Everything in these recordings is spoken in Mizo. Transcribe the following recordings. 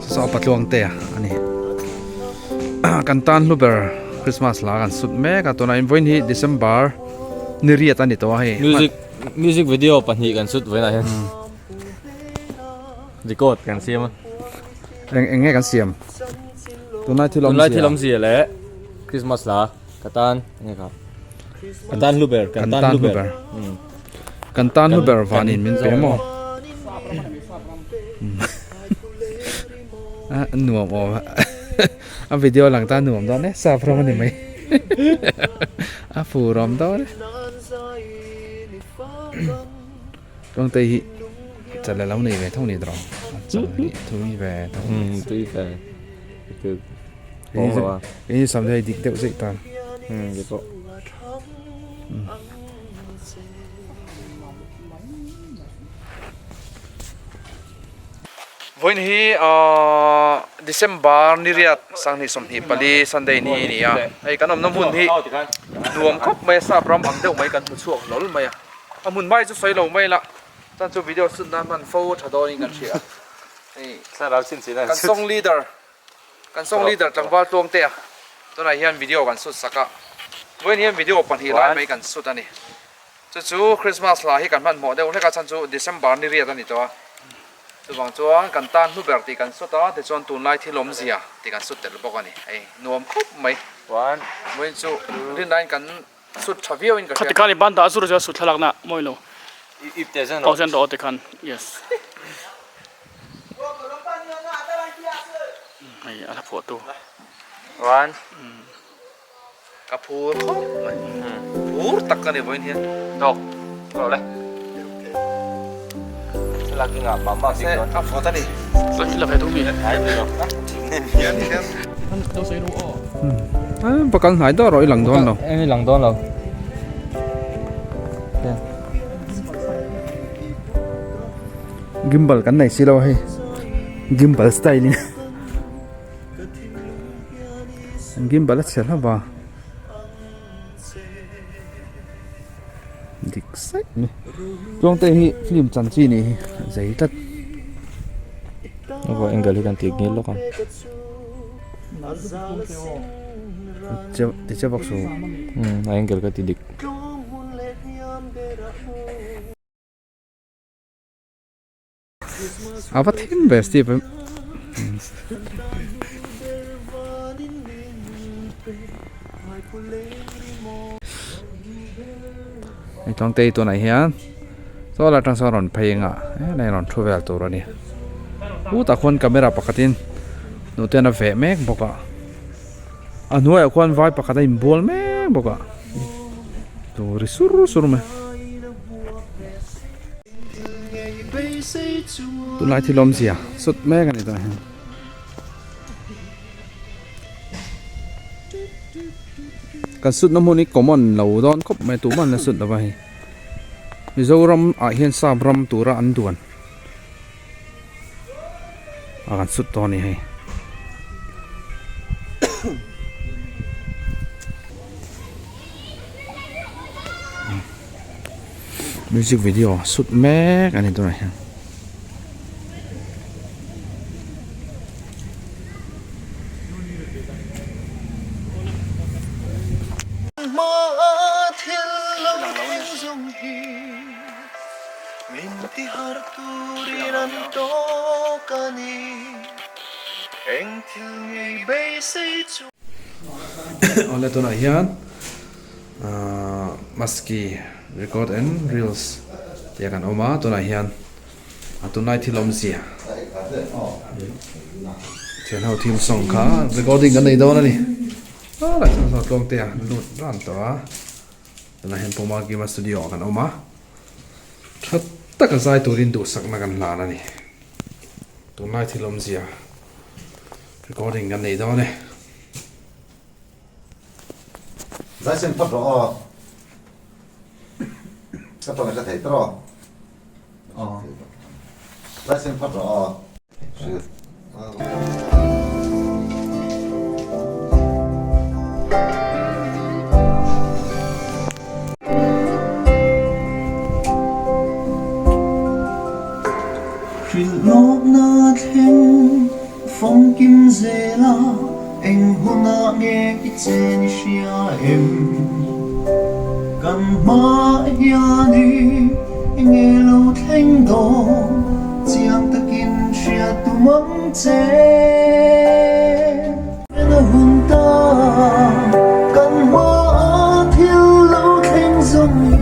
Saw patluang te a ni. Kan tan hlu ber Christmas la kan sut mek a tunah in vawiin hi December ni riat a ni tawh a hei. Music music video pahnih kan sut vawiinah hian record kan siam a. Eng eng nge kan siam? Tunlai thil awmzia. Tunlai thil awmzia leh Christmas la ka tan enge kha ka tan hlu ber kan tan hlu ber. Kan tan hlu ber vanin min pe maw? A nuam awm a a video lang ta nuam dawn e sap ram a ni mai a fur awm dawn e kawngte hi chal a lo nei ve tho ni tawh a chal hi thui ve tho tui ve hei sam hi dik deuh zeuh tan pawh Vawiin hi ahh December ni riat sanghnih 24 Sunday ni a ni a, hei kan awmna hmun hi nuam khawp mai a sap ram ang deuh mai kan hmu chhuak hlawl mai a, a hmun hmai chu sawi lo mai la chuan chu video shoot nan hman fo tha dawnin kan hria hei kan song leader kan song leader tlangval tluang te a tunah hian video kan shoot sak a, vawiin hian video pahnih lai mai kan shoot a ni. Chu chu Christmas hla hi kan hmanhmawh deuh hlek a chhan chu December ni riat a ni tawh a, chuvang chuan kan tan hnu ber tih kan sut a, tichuan tunlai thil awmzia tih kan sut tel bawk a ni, hei nuam khawp mai. Vawiin chu rinaiin kan sut tha viauin ka hria. Khati khan i ban dah zur zia sut thlalakna mawi lo. Aw zen rawh aw tikhan yes. Hei a la phuah tu. Ka phur khawp mai. Phur tak ka ni vawiin hian. Dawk rawh le. Thlalak dingah mah mah bik dawn. A vawt a ni. La ve duh mi. Va kal hnai dawr rawh i lang dawn lo. I lang dawn lo. Gimbal kan nei si lo hei. Gimbal style in. An gimbal a chhe hlauh va dik saih mai tluangte hi film chan chi nih hi a zei tlat aw angle hi kan tih ngil lawk ang ti che bawk suh a angle ka ti dik. A va thim ve Steve hei tlangte hi tunah hian saw lai atang sawn a rawn phei anga helai a rawn thu vel tur a ni chutah khuan camera pakhatin hnute an a veh mek bawk a a hnuaiah khuan vai pakhat a inbual mek bawk a tur ri sur sur mai. Tunlai thil awmzia sut mek a ni tawh hian. Kan sutna hmun hi common lo dawn khawp mai tumah an la sut lova hei. Mizoram ah hian sap ram tura an duan a kan sut tawh a ni hei. Music video shoot mek a ni tunah hian. Awle tunah hian. Ahh maski record and reels tih a kan awm a tunah hian a tunlai thil awmzia thian ho theme song kha recording kan nei dawn a ni a lah chuan saw tluang te a lut ran tawh a tunah hian Puma Gima studio ah kan awm a tha taka zai turin duhsakna kan hlan a ni tunlai thil awmzia recording kan nei dawn e. Zaisen phawt rawh aw. Ka tawng ka thei tawh. Aw. Zaisen phawt rawh aw. Hrilh lawkna thleng. Fawmkim zela eng hunah nge i chen i hria em? Kan hmaah hianin enge lo thleng dawn chiang takin hriat tum ang che. En a hun ta, kan hmaah thil lo thleng zawng hi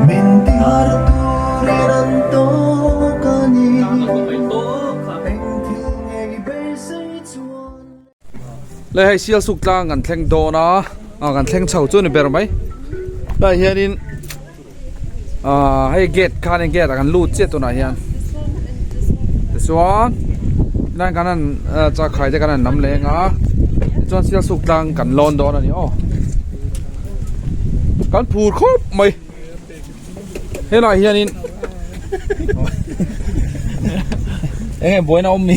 min ti har turin an tawk a ni. Eng thil nge i beisei chuan. Le hei sial suk tlang kan thleng dawn a, ah kan thleng chho chu ni ber mai. Lai hianin ah hei gate khan gate ah kan lut chiah tunah hian tichuan helai kan han chakkhai te kan han lam leng a tichuan sial suk tlang kan lawn dawn a ni aw kan phur khawp mai helai hianin enge buaina awm ni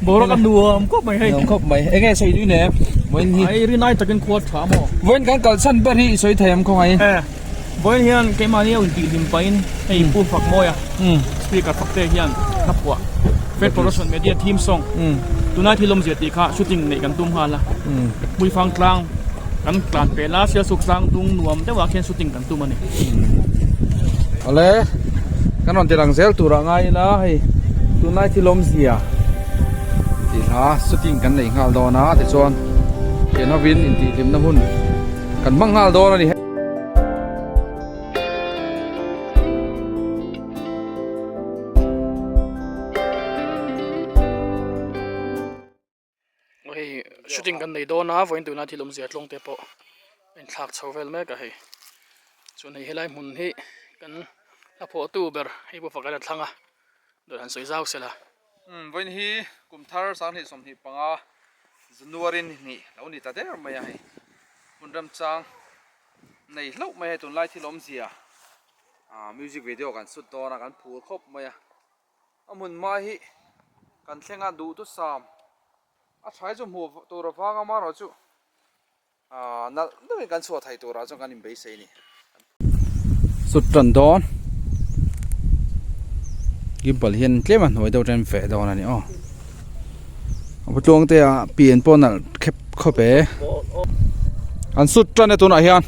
boruak a nuam khawp mai hei nuam khawp mai enge sawi tui nem vawiin hi ai rin ai takin khua tha maw vawiin kan kal chhan ber hi i sawi thei am khawngaih e vawiin hian keimahni a intih hlim pahin hei pu fak mawi a speaker fak te hian hla phuah Fate Production Media theme song tunlai thil awmzia tih kha shooting neih kan tum nghal a Hmuifang tlang kan tlan peh la Sialsuk tlang dung nuam deuh ah khian shooting kan tum a ni. Awle kan rawn ti lang zel tur ah ngai ila hei tunlai thil awmzia tih hla shooting kan neih nghal dawn a tichuan thian hovin intihhlimna hun kan hmang nghal dawn a ni. Hei shooting kan nei dawn a vawiin tuna thil awmzia tlawng te pawh a inthlak chho vel mek a hei chuan hei helai hmun hi kan hla phawh tu ber hei pawh fak a la thlang a dawt han sawi zau sela. Umm vawiin hi kum thar 2025 January ni hnih lo ni ta der mai a hei hmun remchang nei hlauh mai a hei tunlai thil awmzia ah music video kan shoot dawn a kan phur khawp mai a. A hmun hma hi kan thleng a duh thusam a thlai chu hmuh tur avang amaherawh chu aaa nalh deuhin kan chhuah thei turah chuan kan inbeisei a ni. Sut tan dawn gimbal hian tlem a hnuai deuh ṭan feh dawn a ni aw a pu tluang te ah pian pawh nalh khep khawp e an sut tan e tunah hian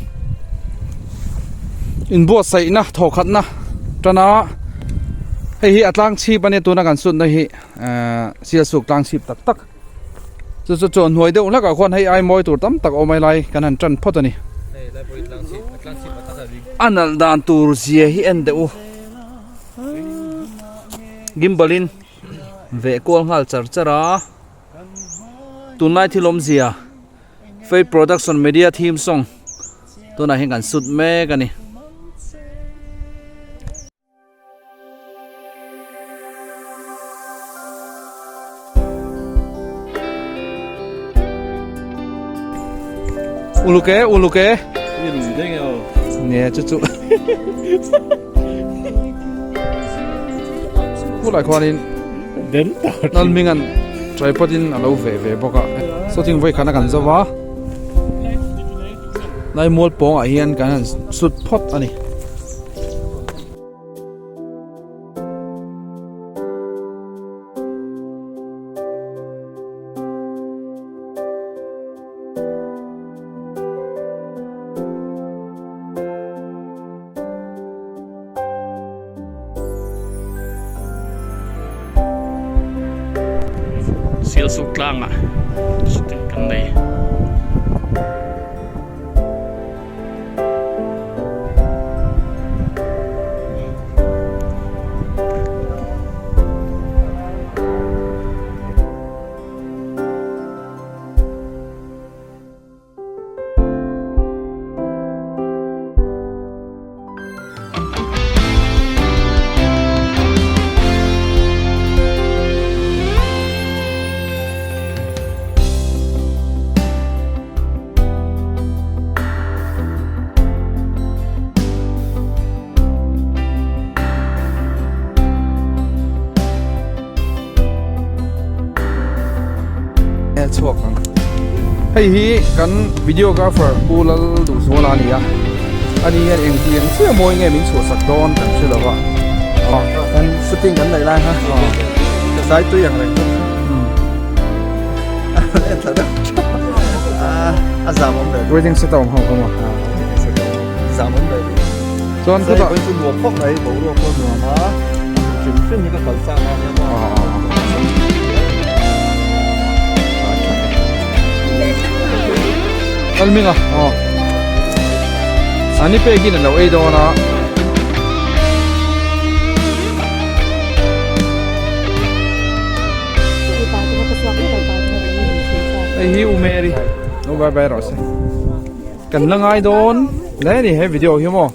inbuatsaihna thawkhatna tana hei hi a tlang chhip ania tuna kan sutna hi ehh sialsuk tlang chhip tak tak chu chu chuan hnuai deuh hlekah khuan hei ai mawi tur tam tak a awm a helai kan han tan phawt a ni a nalh dan tur zia hi en deuh u gimbal in veh kual nghal char char a. Tunlai thil awmzia Faith Production Media Theme Song tunah hian kan shoot mek a ni. Uluk e, uluk e. Nge chu chu. Khulai khuanin Lalminga'n tripod in a lo veh ve bawk a sawting vawi khat a kan zo va lai mual pawng ah hian kan han sut phawt a ni. Sialsuk tlangah shooting kan nei. Chhuak ang hei hi kan videographer Pu Lal Duhzuala a ni a ani hian eng ti eng chiah mawi nge min chhuahsak dawn kan hre lo va kan shooting kan neih lai kha Zai tui ang reng bawk. En thla deuh tha. A zam awm ve. Waiting set a awm ho kha maw? Zam awm ve. Chuan khutah. Zai chu nuam khawp mai, boruak pawh nuam a. Hrim hrim hi ka kal chak a nia maw. Kalming a, aw. Ani pekin a lo ei dawn a. Hei hi U Mary lo bye bye rawh se kan la ngai dawn hle a ni he video hi maw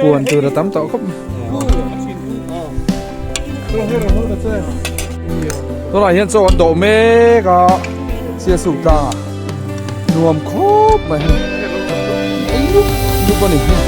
puan tur a tam tawh khawp tunah hian chaw an dawh mek a sialsuk tlangah nuam khawp mai hei ei lup lup a ni hei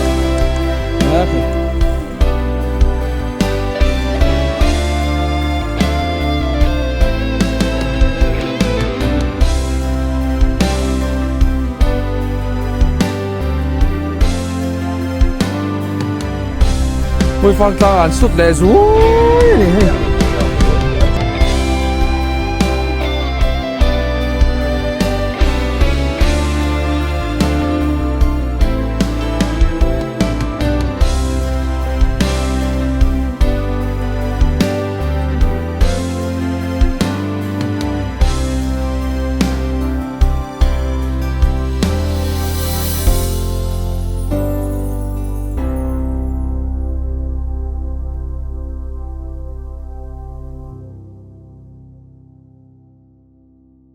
Hmuifang tlangah an sut leh zuai a ni hei.